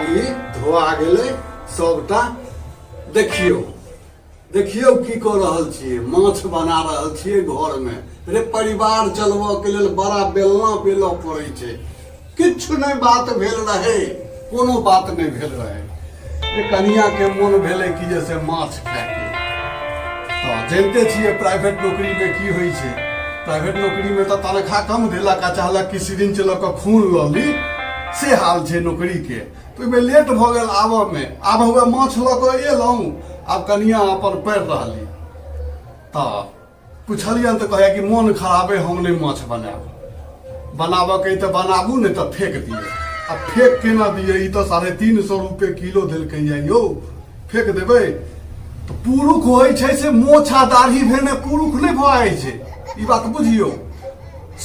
आब ई धोआ गेलै सबटा। देखियौ देखियौ की कऽ रहल छियै, माछ बना रहल छियै घरमे। रे परिवार चलबऽ के लेल बड़ा बेलना बेलऽ पड़ै छै। किछु नहि बात भेल रहै, कोनो बात नहि भेल रहै। रे कनिया के मोन भेलै कि जे से माछ खायके। तऽ जनिते छियै प्राइवेट नौकरीमे की होइ छै। प्राइवेट नौकरीमे तऽ तनखा कम देलक आ चाहलक कि सिरिंच लऽ कऽ खून लऽ ली, से हाल छै नौकरीके। तऽ ओहिमे लेट भऽ गेल आबऽमे। आब हुए माछ लऽ कऽ एलहुँ, आब कनिया अपन पड़ि रहली। तऽ पुछलियनि तऽ कहैया कि मोन खराब अइ, हम नहि माछ बनायब। बनाबऽके अइ तऽ बनाबू, नहि तऽ फेक दियौ। आ फेक केना दियै? ई तऽ 350 रुपए किलो देलकैया यौ, फेक देबै तऽ? पुरुख होइ छै से मोछ आ दाढ़ी भेने पुरुख नहि भऽ जाइ छै, ई बात बुझियौ।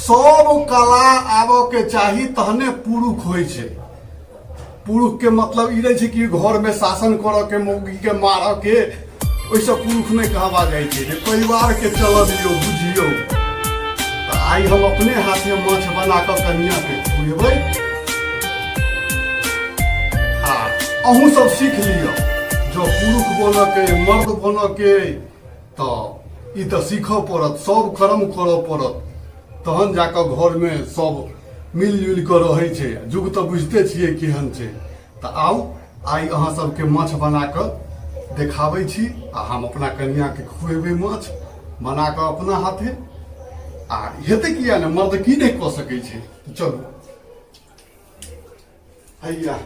सब कला आबऽ के चाही तहने पुरुख होइ छै। पुरुष के मतलब ई रहै छै कि घर में शासन करऽ के, मौगी के मारऽ के, ओहिसँ पुरुष नहि कहबा जाइ छै। जे परिवार के चलऽ दियौ, बुझियौ। तऽ आइ हम अपने हाथे माछ बना कऽ कनिया के खुएबै आ अहूँ सब सीख लिअ। जँ पुरुष बनऽ के, मर्द बनऽ के तऽ ई तऽ सीखऽ पड़त, सब कर्म करऽ पड़त, तहन जाकऽ घरमे सब मिलजुलि कऽ रहै छै। युग तऽ बुझिते छियै केहन छै। तऽ आउ, आइ अहाँ सबके माछ बना कऽ देखाबै छी आ हम अपना कनियाके खुएबै माछ बना कऽ अपना हाथे। आ हेतै किया ने, मर्द की नहि कऽ सकै छै? तऽ चलू, हैया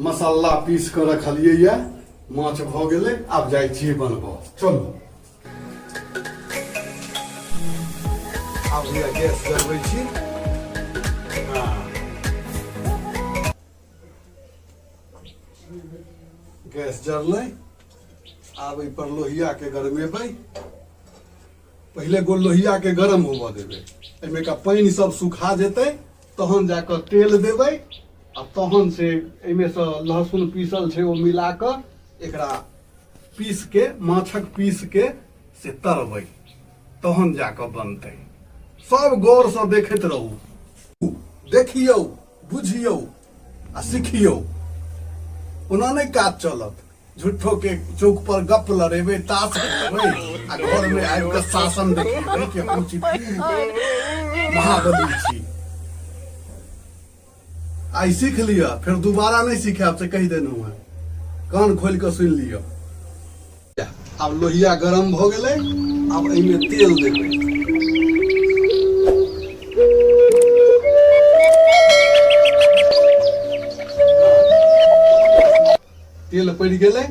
मसाला पीस कऽ रखलियै यऽ, माछ भऽ गेलै, आब जाइ छियै बनबऽ। चलू, आब भैया गैस जरबै छी। हँ, गैस जरलै, आब एहि पर लोहियाके गरमेबै। पहिले गो लोहियाके गरम होबऽ देबै, एहिमे का पानि सब सुखा जेतै, तहन जाकऽ तेल देबै आ तहन से एहिमे सँ लहसुन पीसल छै ओ मिला कऽ एकरा पीस के, माछक पीस के से तरबै, तहन जाकऽ बनतै। सब गौरसँ देखैत रहू, देखियौ, बुझियौ आ सिखियौ। ओना नहि काज चलत। झूठो के चौक पर गप लड़ेबै, ताश खेलेबै आ घर में आबि कऽ शासन देखेबै कि हम छी महाबली छी। आइ सीख लिअ, फेर दोबारा नहि सिखायब, से कहि देलहुँ हेँ। कान खोलि कऽ सुनि लिअ। आब लोहिया गरम भऽ गेलै, आब एहिमे तेल देबै। तेल पड़ि गेलै।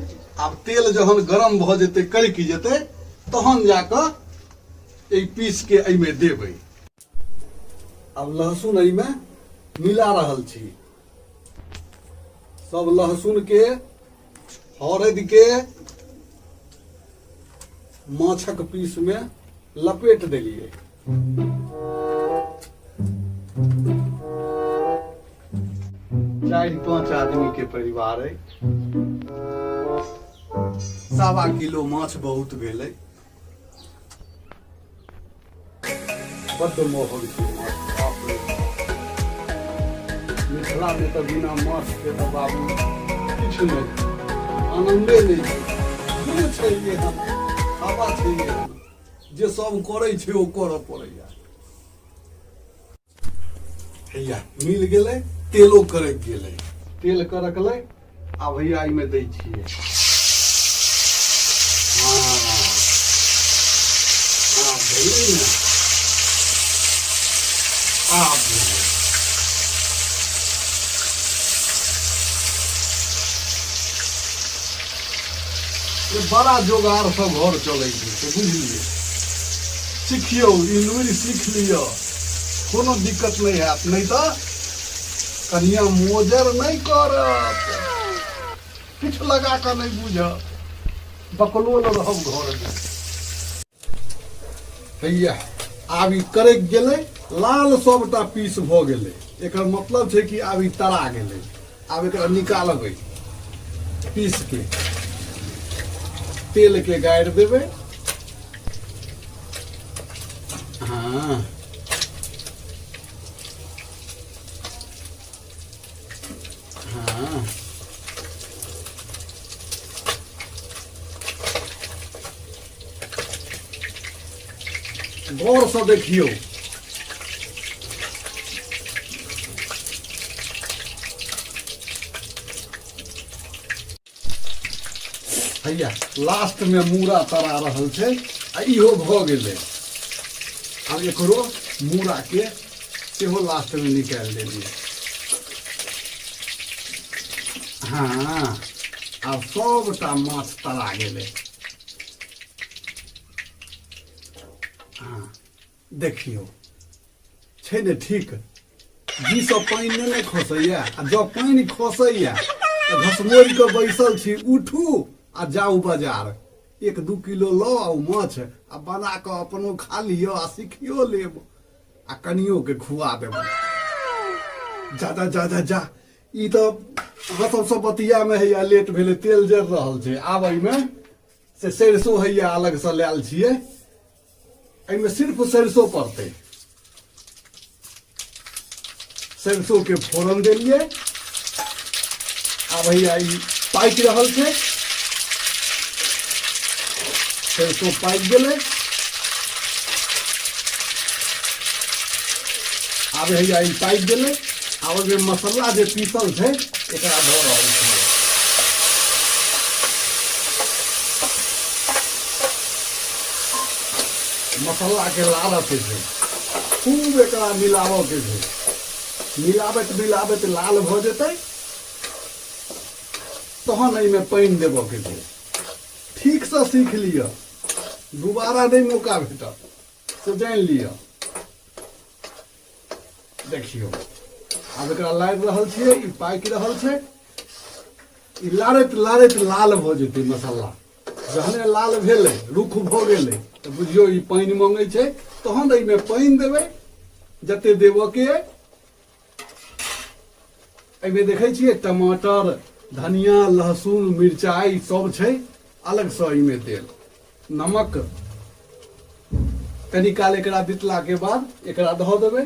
आब तेल जहन गरम भऽ जेतै, कड़कि जेतै, तहन जाकऽ एहि पीसके एहिमे देबै। आब लहसुन एहिमे मिला रहल छी। सब लहसुन के, हरदि के माछक पीस में लपेट देलियै। 4-5 आदमी के परिवार है, 1.25 किलो माछ बहुत भेलै। बड्ड महग छै माछ, बाप रे बाप। मिथिलामे तऽ बिना माछके तऽ बाबू किछु नहि, आनन्दे नहि छै। कोनो छै एहन हवा छै एहन जे सब करै छै ओ करऽ पड़ैया। हैया मिल गेलै, तेलो करक गेलै, तेल करकलै। आब भैया एहिमे दै छियै। हँ आब भेलै ने, आब भेलै। बड़ा जोगारसँ घर चलै छै से बुझलियै। सिखियौ, ई लुरि सीख लिअ, कोनो दिक्कत नहि हैत, नहि तऽ कनिया मोजर नहि करत, किछु लगा कऽ नहि बुझत, बकलोल रहब घरमे। हैया आब ई करैक गेलै, लाल सबटा पीस भऽ गेलै। एकर मतलब छै कि आब ई तरा गेलै। आब एकरा निकालबै पीस के, तेल के गाड़ि देबै। हाँ हाँ। गौरसँ देखियौ। हैया लास्ट में मूड़ा तरा रहल छै आ इहो भऽ गेलै। आब एकरो मूड़ा के सेहो लास्ट में निकालि देलियै। हाँ, आब सबटा माछ तरा गेलै। हाँ, देखियौ छै ने ठीक जी सब पानि नहि ने खसैया, आ जँ पानि खसैया तऽ घसमोड़ि कऽ बैसल छी, उठू आ जाउ बाजार, 1-2 किलो लऽ आउ माछ आ बना कऽ अपनो खा लिअ आ सीखियो लेब आ कनियोके खुआ देबै। जा जा जा जा जा, ई तऽ अहाँ सबसँ बतियामे हैया लेट भेलै, तेल जरि रहल छै। आब एहिमे से सरिसो हैया अलगसँ लायल छियै, एहिमे सिर्फ सरिसो पड़तै। सरिसो के फोरन देलियै। आब हैया ई पाकि रहल छै, सरिसो पाकि गेलै। आब हैया ई पाकि गेलै। आब ओहिमे मसाला जे पीसल छै एकरा धऽ रहल छियै। मसालाके लारऽके छै, खूब एकरा मिलाबऽके छै। मिलाबैत मिलाबैत लाल भऽ जेतै तहन एहिमे पानि देबऽके छै। ठीकसँ सीख लिअ, दुबारा नहि मौका भेटत से जानि लिअ। देखियौ आब एकरा लारि रहल छियै, ई पाकि रहल छै। ई लारैत लारैत लाल भऽ जेतै मसाला। जहने लाल भेलै, रुख भऽ गेलै, तऽ बुझियौ ई पानि मङ्गै छै। तहन एहिमे पानि देबै जते देबऽके अइ। एहिमे देखै छियै टमाटर, धनिया, लहसुन, मिरचाइ सब छै अलगसँ एहिमे देल, नमक। कनी काल एकरा बितलाके बाद एकरा धऽ देबै,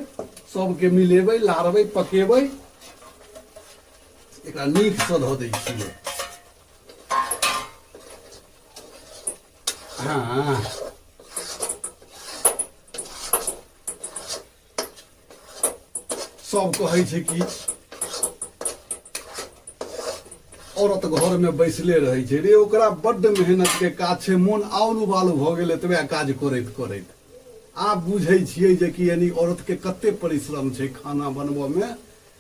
सबके मिलेबै, लारबै, पकेबै। एकरा नीकसँ धऽ दै छियै। हाँ, सब कहै छै कि औरत घर में बैसले रहै छै रे, ओकरा बड्ड मेहनत के काज छै, मोन आउल उबाल भऽ गेल एतबे काज करैत करैत। आब बुझै छियै जे कि यानी औरत के कते परिश्रम छै खाना बनबऽ में,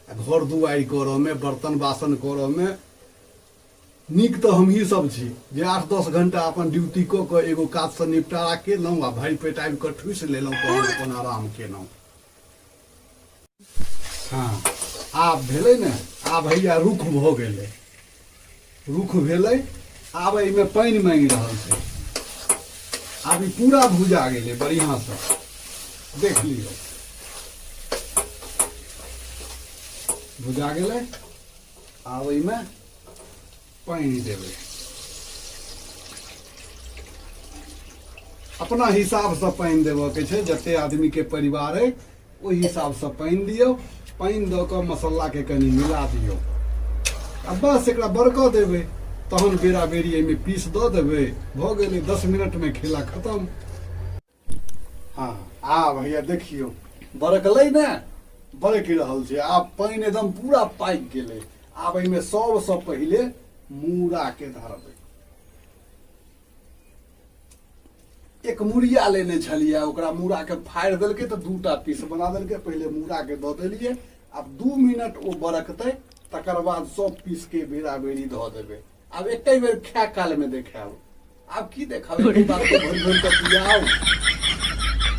घर दुआरि करऽ में, बर्तन बासन करऽ में। नीक तऽ हमही सब छी जे 8-10 घंटा अपन ड्यूटी कऽ कऽ एगो काजसँ निपटारा केलहुँ आ भरि पेट आबि कऽ ठूसि लेलहुँ, तहन अपन आराम केलहुँ। हँ, आब भेलै ने, आब हैया रुख भऽ गेलै, रुख भेलै। आब एहिमे पानि मांगि रहल छै। आब ई पूरा भुजा गेलै बढ़िआँसँ, देख लियौ भुजा गेलै। आब एहिमे पानि देबै अपना हिसाबसँ पानि देबऽके छै, जते आदमीके परिवार अइ ओहि हिसाबसँ पानि दियौ। पानि दऽ कऽ मसालाके कनि मिला दियौ आ बस एकरा बरकऽ देबै। तहन बेरा बेरी एहिमे पीस दऽ देबै, भऽ गेलै, 10 मिनटमे खेला खतम। हाँ, आब हैया देखियौ बरकलै ने, बरकि रहल छै। आब पानि एकदम पूरा पाकि गेलै। आब एहिमे सबसँ पहिले मूड़ाके धरबै। एक मुड़िया लेने छलियै, ओकरा मूड़ाके फाड़ि देलकै तऽ 2टा पीस बना देलकै। पहिले मूड़ाके दऽ देलियै, आब 2 मिनट ओ बरकतै, तकर बाद सब पीसके बेरा बेरी धऽ देबै। आब एके बेर खाय कालमे देखायब, आब की देखाब, एक बात भरि भरि कऽ पियाउ।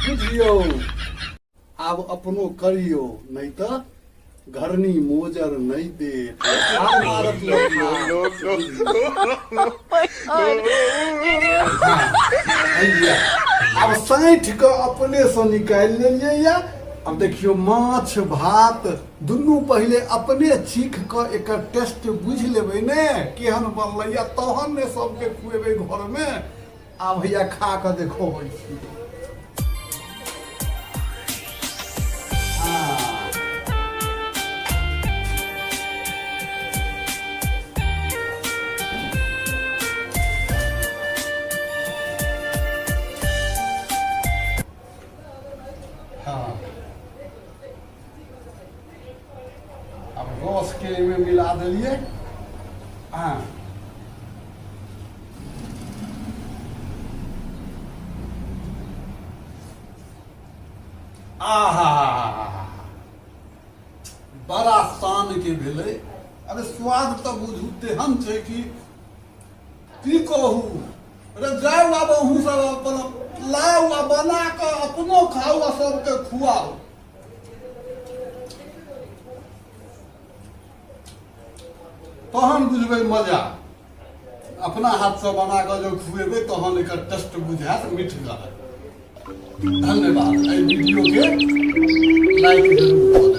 बुझियौ आब अपनो करियौ, नहि तऽ घरनी मोजर नहि देत। आब साँठि कऽ अपनेसँ निकालि लेलियै या। आब देखियौ माछ भात दुनू पहिले अपने चीख कऽ एकर टेस्ट बुझि लेबै ने केहन बनलैया, तहन ने सबके खुएबै घरमे। आब भैया खा कऽ देखो होइ छी। देलियै। हँ, आहा, बड़ा शान के भेलै। अरे स्वाद तऽ बुझू तेहन छै कि की कहू। अरे जाउ आब अहूँ सब अपन लाउ आ बना कऽ अपनो खाउ आ सबके खुआउ। तहन बुझबै मजा। अपना हाथसँ बना कऽ जब खुएबै तहन एकर टेस्ट बुझायत मिठगर। धन्यवाद। एहि वीडियोके लाइक जरूर कऽ देब।